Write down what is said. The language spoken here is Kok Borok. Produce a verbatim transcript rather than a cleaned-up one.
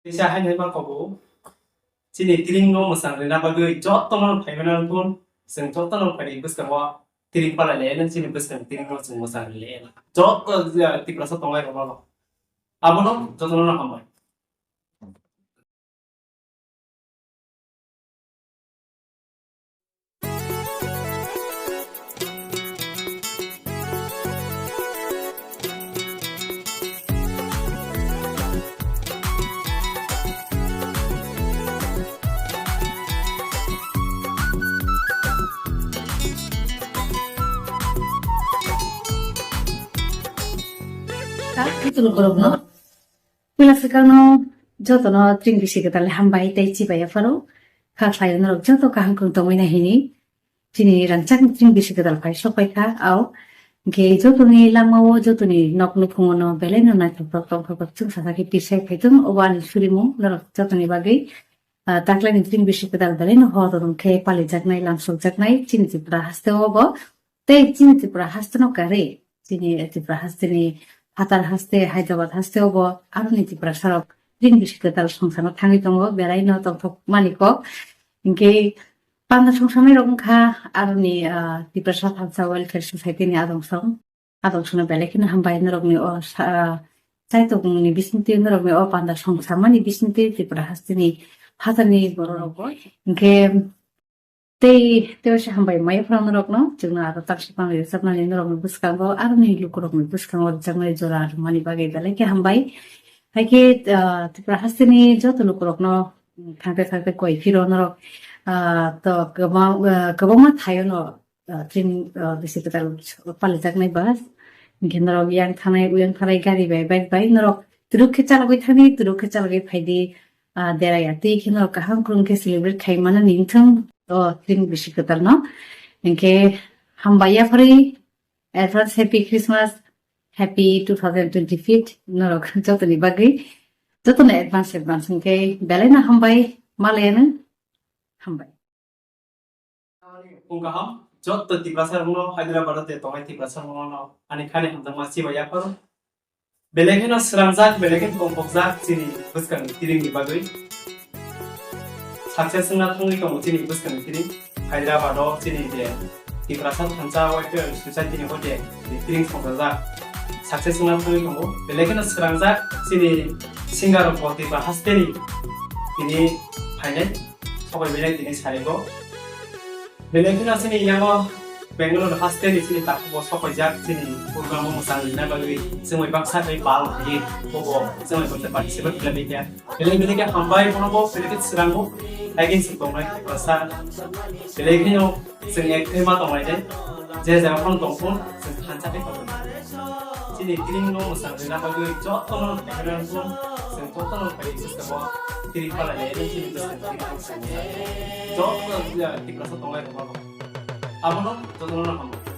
Teisa hai hai ma kobo. Chini tiring no mwchang rina bagwi joto no phai mano bun. Chwng joto no phai bwskango tiring palai le, chini bwskang tiring no chwng mwchang rina le. Joto, uh, Tiprasa tongnai rok no. Abono joto no hambai. Puila swkangno jotono tring bisi kwtal hambai tei chibai yapharo. Kha khlai norok joto kaham kwrwng tongwi na hini. Chini rangchak tring bisi kwtal phai sok pai kha, ao. Hwnkhe jotoni lama o, jotoni nok nukhungo no belai no naithok tok tongthok tok chwng sasa khe pisai phai thung, obo ani surimung norok jotoni bagwi. Ah, taklai ni tring bisi kwtal belai no hor rwng khe palijaknai, lamsokjaknai chini Tripura haste o bo. Tei chini Tripura haste no karwi, chini Tripura haste ni phatar haste, Hyderabad haste o bo aroni Tiprasa rok tring bisi kwtal songsano thangwi tongo, belai no tongthok mani kok. Hwnkhe panda songsanai rok wngkha aroni, ah, Tiprasa Thansa Welfare Society ni adong song. Adong sono belai kheno hambai norokni o sa-, ah, chaitokni bisingtwi norokni o panda songsamani bisingtwi Tripura hasteni phatarni borok rok bo. Hwnkhe Tei, tei se hambai mai phano norokno, chwngno aro taksi pang rwchapnani norokni bwskango, aroni lukurokni bwskango rwchapnai jora rwmani bagwi belai khe hambai. Hai khe, ah, Tripura hasteni joto lukurokno, mm, thangte thangte koi phiro norok, ah, to kwbang, ah, kwbangma thaio no, ah, tring, ah, bisi kwtal palijaknai bus. Hinkhe norok yang thanai, uyang thanai gari bai, bike bai norok twrwk khe chalogwi thangdi, twrwk khe chalogwi phaidi. Ah, deraya tei kheno kaham kwrwng khe celebrate khai mano ni wngthang o tring bisi kwtal no. Hinkhe hambai yapharwi advance happy Christmas, happy two thousand twenty-five norok jotoni bagwi, jotono advance advance hinkhe belai no hambai, malayano hambai. Phung kaham, joto Tiprasa rokno, Hyderabad o te tongnai Tiprasa rokno ani khani hamjakma chibai yapharo. Belai kheno srangjak, belai kheno tongthokjak chini bwskangni tiringni bagwi. Success wngna thangwi tongo chini bwskangni tiring. Hyderabad o chini je Tiprasa Thansa Welfare Society ni hote tiring songchajak. Success wngna thangwi tongo. Belai kheno srangjak chini singer rok bo Tripura hasteni tini phainai. Sobai belai tini sarigo. Belai kheno chini yango Bangalore hasteni chini takhuk bo sokoijak chini program o mwchang rina bagwi chwngwi baksa tei pal rwdi bobo chwngwi baksa participate khlaiwi kha. Belai belai khe hambai bono bo belai khe swrango. Again se tongnai bwsa. Belai kheno chwng ek khe ma tongnai de. Je jaga phano tongphun chwng thansa tei tongphun. Chini tiring no mwchang rina bagwi jotono khairang phun chwng jotono khai system o tiring pala le chini system tiring phun chwng jotono Tiprasa tongnai rok abono jotono no hambai.